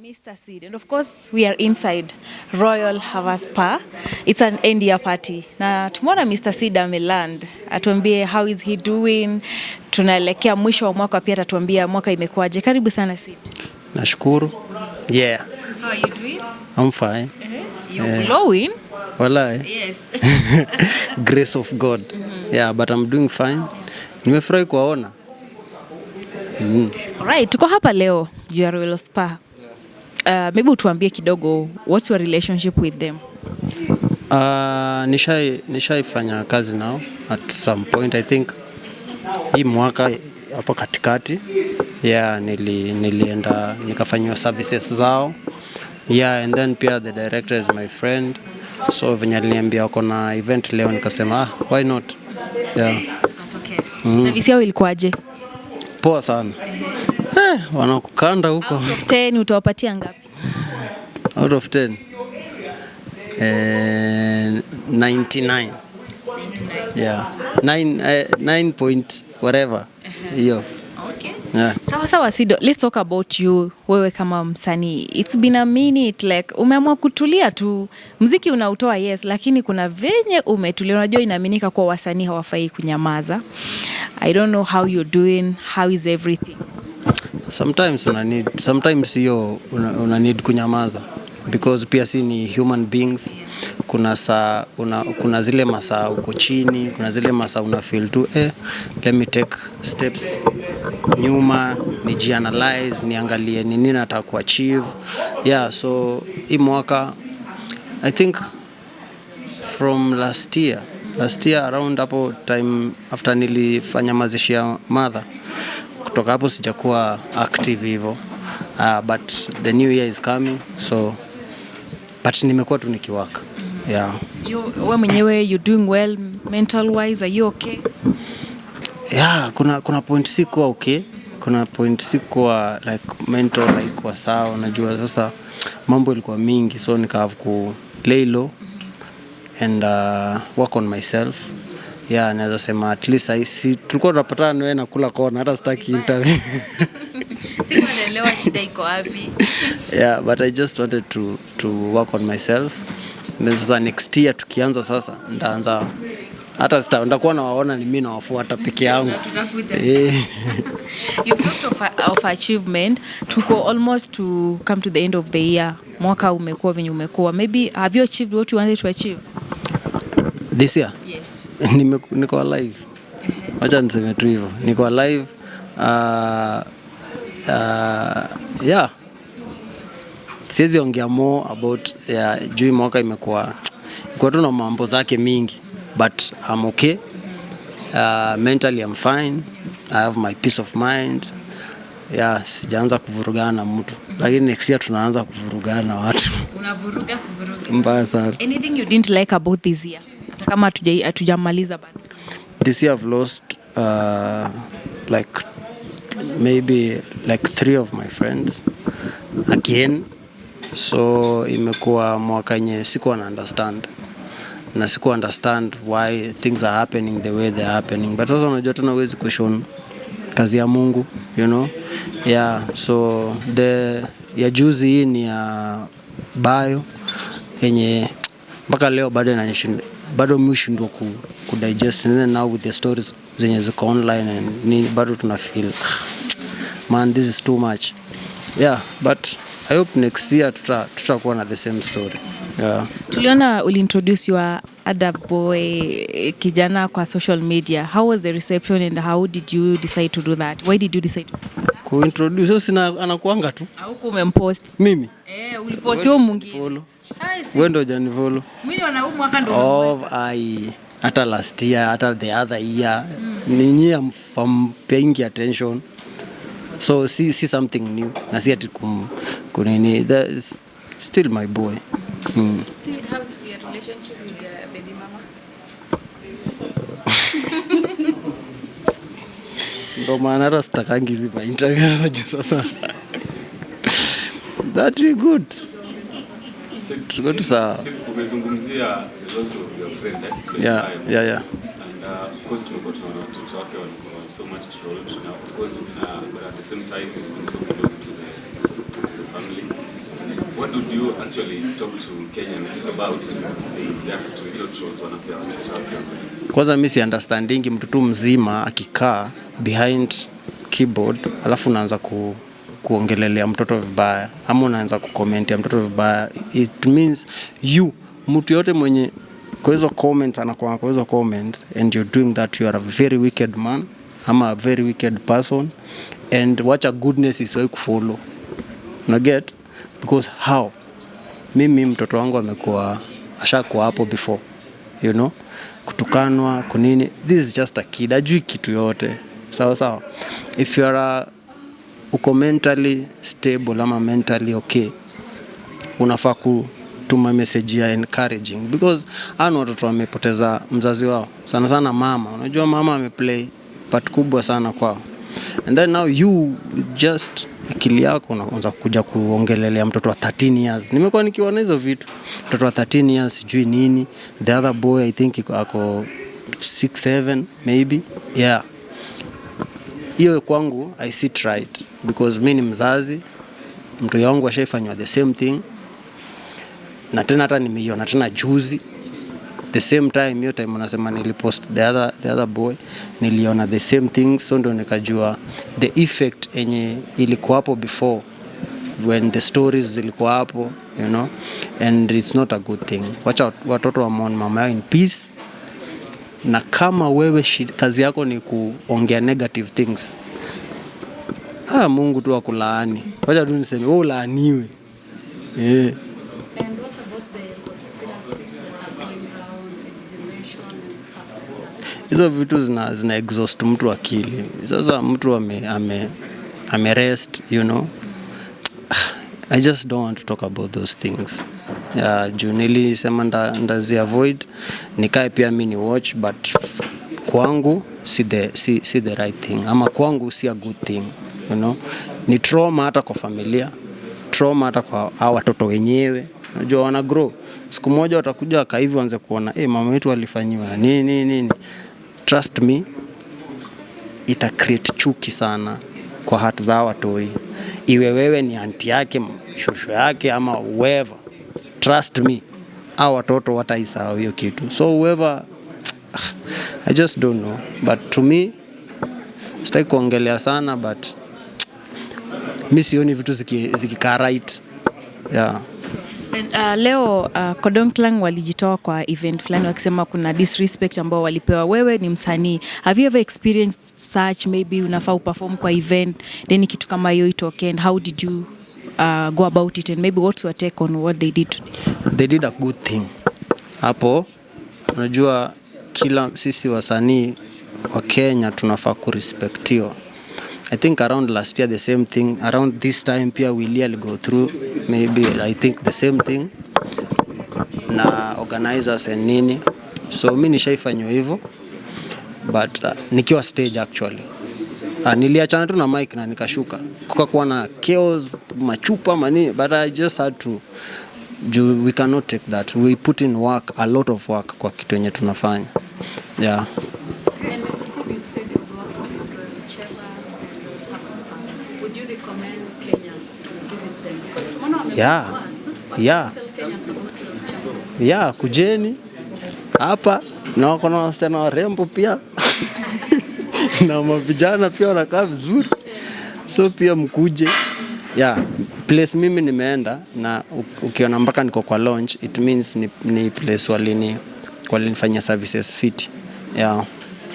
Mr. Seed. And of course, we are inside Royal Harvest Spa. It's an end year party. Na tumeona Mr. Seed ameland. Atuambie how is he doing. Tunaelekea mwisho wa mwaka, pia atatuambia mwaka imekuwaje. Karibu sana, Seed. Nashukuru. Yeah, How are you doing? I'm fine. You're glowing. Walai. Yes. Grace of God. Yeah, but I'm doing fine. Nimefurahi kuwaona. Alright, tuko hapa leo juu ya Royal Spa. Maybe utuambie kidogo, what's your relationship with them? Nishaifanya kazi nao at some point, I think hii mwaka hapo katikati. Yeah, nilienda nikafanyiwa services zao. Yeah, and then pia the director is my friend. So venye aliniambia wako na event leo, nikasema, "Ah, why not?" Yeah. Okay. Service yao ilikuwaje? Poa sana. Wanakukanda huko. Out of 10 utawapatia ngapi? Out of 10, 99. Yeah, 9, 9 point whatever hiyo. Okay. Yeah. Sawa sawa, Sido, let's talk about you, wewe kama msanii. It's been a minute, like umeamua kutulia tu. Mziki unautoa, yes, lakini kuna venye umetulia. Unajua inaaminika kuwa wasanii hawafai kunyamaza. I don't know how you're doing, how is everything? Sometimes una need, sometimes hiyo una need kunyamaza because pia si ni human beings. Kuna saa kuna zile masaa uko chini, kuna zile masaa una feel tu, let me take steps nyuma, nijianalyze, niangalie ni nini nataka kuachieve. Yeah, so hii mwaka, I think from last year around hapo time after nilifanya mazishi ya mother, kutoka hapo sijakuwa active hivyo, but the new year is coming, so but nimekuwa tu nikiwork, yeah. You, wewe mwenyewe, you doing well mental wise? Are you okay? Yeah, kuna point sikuwa okay, kuna point sikuwa, like mental haikuwa sawa. Unajua sasa mambo ilikuwa mingi, so nika have ku lay low and work on myself. Yeah, naweza sema at least si tulikuwa tunapatana nawe nakula kona, hata sitaki interview. Sikuwa naelewa shida iko wapi. Yeah, but I just wanted to work on myself and then sasa next year tukianza, sasa ndaanza, hata sita ndakuwa nawaona ni mimi nawafuata peke yangu. Tutafuta. Eh. You've talked of achievement. Tuko almost to come to the end of the year. Mwaka umekuwa venye umekuwa. Maybe have you achieved what you wanted to achieve? This year? Yes. Niko alive, wacha niseme tu hivyo, niko alive. Yeah, siwezi ongea more about, yeah, juu hii mwaka imekuwa ikuwa tu na mambo zake mingi, but I'm okay. Mentally I'm fine. I have my peace of mind. Yeah, sijaanza kuvurugana na mtu, lakini next year tunaanza kuvurugana na watu. Unavuruga kuvuruga. Mbaya sana. Anything you didn't like about this year? Hata kama hatujamaliza bado. This year I've lost like maybe like three of my friends again, so imekuwa mwaka yenye sikuwa na understand na sikuwa understand why things are happening the way they're happening, but sasa unajua tena huwezi question kazi ya Mungu. Yeah, so the ya juzi hii ni ya Bayo yenye mpaka leo bado inanishinda, bado mi hushindwa ku digest. And then now with the stories zenye ziko online and nini, bado tuna feel, man, this is too much. Yeah, but I hope next year tutakuwa na the same story, yeah. Tuliona uliintroduce your other boy, kijana, kwa social media. How was the reception and how did you decide to do that? Why did you decide to Kuintroduce sina, anakuanga tu. Au umempost? Mimi? Eh, ulipost huyo mwingine. Follow. Ai, si. Wewe ndo hujanifollow. Mimi naona huu mwaka ndo Oh, ai, hata last year, hata the other year, ninyi am paying attention, so si something new na si ati kunini, that is still my boy. See, how's your relationship with your baby mama? Ndo maana hata sitakangi hizi ma interview sasa juu sasa that we good, tuko tu sawa. Umezungumzia the loss of your friend, eh? Yeah. And of Course tumekuwa tunaona watoto wake walikuwa so much trolled na of course, but at the same time he's been so close to the family. What would you actually talk to Kenyans about in regards to hizo trolls wanapea watoto wake? Kwanza mi si understandingi mtu tu mzima akikaa behind keyboard alafu unaanza kuongelelea mtoto vibaya ama unaanza kucommentia mtoto vibaya. It means you, mtu yote mwenye kwa hizo comments, anakuwa kwa hizo comments and you're doing that, you are a very wicked man ama a very wicked person, and wacha goodness isiwahi kufollow. Una get? Because how mimi mtoto wangu amekuwa, ashakuwa hapo before, kutukanwa kunini. This is just a kid, ajui kitu yote. Sawa sawa, if you are uko mentally stable ama mentally okay, unafaa kutuma message ya encouraging, because hawa ni watoto wamepoteza mzazi wao, sana sana mama. Unajua mama ameplay part kubwa sana kwao, and then now you just akili yako unaanza kuja kuongelelea mtoto wa 13 years. Nimekuwa nikiona hizo vitu, mtoto wa 13 years sijui nini. The other boy, I think ako 6 7 maybe. Yeah, hiyo kwangu I sit right because mi ni mzazi, mtoto wangu ashaifanywa the same thing, na tena hata nimeiona tena juzi the same time. Hiyo time unasema nilipost the other boy, niliona the same thing, so ndo nikajua the effect enye ilikuwa hapo before when the stories zilikuwa hapo, and it's not a good thing. Wacha watoto wamourn mama yao in peace. Na kama wewe kazi yako ni kuongea negative things, ah, Mungu tu akulaani. Wacha tu niseme wewe ulaaniwe, yeah. And what about the conspiracies that are going round, exhumation and stuff like that? Hizo vitu zina exhaust mtu akili. Sasa mtu ame rest. I just don't want to talk about those things. Yeah, juu nilisema ndazi avoid, nikae pia mi ni watch, but kwangu si the right thing ama kwangu si a good thing. Ni trauma hata kwa familia, trauma hata kwa hao watoto wenyewe. Unajua wana grow, siku moja watakuja wakaivi waanze kuona, "Hey, mama wetu alifanyiwa nini nini nini." Trust me, ita create chuki sana kwa heart za watoi, iwe wewe ni auntie yake, shosho yake ama whoever. Trust me, hao watoto wataisahau hiyo kitu. So whoever, I just don't know, but to me sitaki kuongelea sana, but mi sioni vitu zikikaa right, yeah. And leo Kodong Clan walijitoa kwa event fulani wakisema kuna disrespect ambao walipewa. Wewe ni msanii, have you ever experienced such? Maybe unafaa uperform kwa event then kitu kama hiyo itokee, and how did you go about it, and maybe what's your take on what they did today? They did a good thing hapo. Unajua kila sisi wasanii wa Kenya tunafaa kurespectiwa. I think around last year the same thing, around this time pia Willy go through maybe, I think, the same thing na organizers and nini, so mi nishaifanywa hivyo, but nikiwa stage actually, niliachana tu na mic na nikashuka, kukakuwa na chaos, machupa manini, but I just had to, juu we cannot take that. We put in work, a lot of work kwa kitu yenye tunafanya, yeah. And Mr. Seed, you've said you've worked with Royal Chambers and Royal Harbour Spa. Would you recommend Kenyans to visit them? Because tumeona wamekuwa once, but tell Kenyans about Royal Chambers. Yeah, kujeni hapa na wako na wasichana warembo pia na mavijana pia wanakaa vizuri, so pia mkuje. Yeah, place mimi nimeenda na ukiona mpaka niko kwa launch, it means ni place walinifanyia services fit, yeah.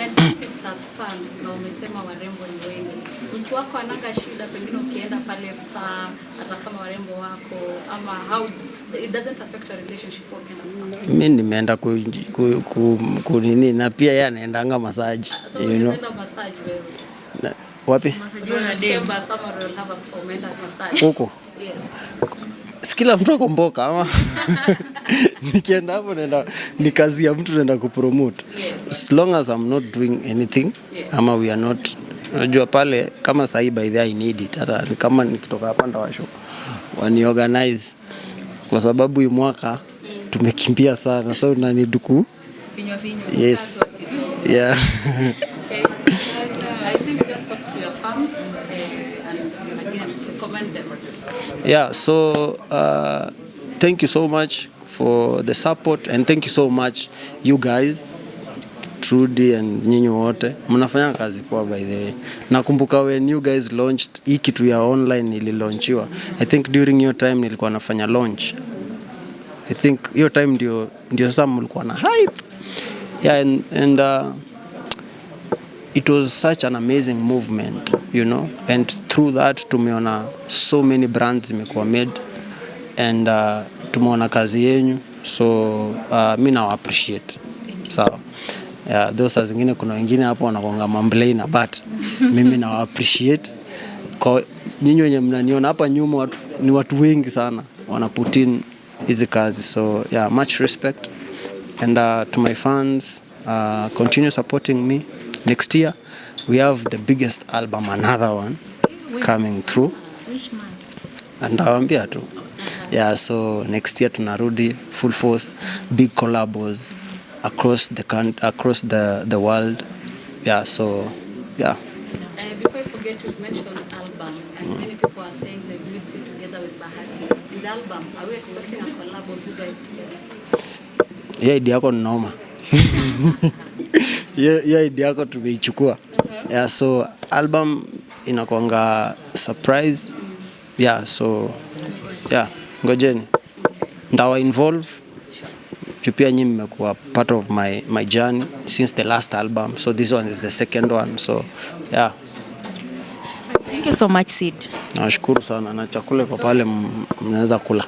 And since it's a spa na umesema warembo ni wengi, mtu wako ananga shida pengine ukienda pale spa, hata kama warembo wako, ama how it doesn't affect your relationship ukienda spa? Mi nimeenda ku nini, na pia yeye anaendanga massage. So you know. unaenda massage wewe? Wapi? Royal Chambers ama Royal Harbour Spa umeenda massage? Huko? Yes. Si kila mtu akomboka ama nikienda hapo naenda ni kazi ya mtu, naenda kupromote. As long as I'm not doing anything ama we are not, unajua pale kama sahi, by the way, I need it. Hata ni kama nikitoka hapa ndawasho waniorganize kwa sababu hii mwaka tumekimbia sana, so naniduku. Yes. Yeah. Okay. I think just talk to your fans and again recommend them. Yeah, so thank you so much for the support and thank you so much, you guys, Trudy and nyinyi wote mnafanya kazi poa. By the way, nakumbuka when you guys launched hii kitu ya online, ililaunchiwa, I think during your time nilikuwa nafanya launch. I think hiyo time ndio sasa mlikuwa na hype. Yeah, and it was such an amazing movement, and through that tumeona so many brands zimekuwa made and tumeona kazi yenyu, so mi nawa appreciate, sawa? Yeah, though saa zingine kuna wengine hapo wanakuanga mamblena, but mimi nawa appreciate. Kwa nyinyi wenye mnaniona hapa nyuma, ni watu wengi sana wana put in hizi kazi, so yeah, much respect. And to my fans, continue supporting me. Next year we have the biggest album, another one coming through. Which man? Ndawambia tu. Yeah, so next year tunarudi full force, big collabos across the world. Yeah, so yeah. Before I forget, you've mentioned album, and many people are saying they've missed you together with Bahati. In the album, are we expecting a collab of you guys together? Hiyo idea yako ni noma. Hiyo idea yako tumeichukua. Yeah, so album inakwanga surprise. Yeah, so yeah, ngojeni, ndawa involve juu pia nyi mmekuwa part of my journey since the last album, so this one is the second one, so yeah. Thank you so much, Sid. Nawashukuru sana na chakula kwa pale mnaweza kula.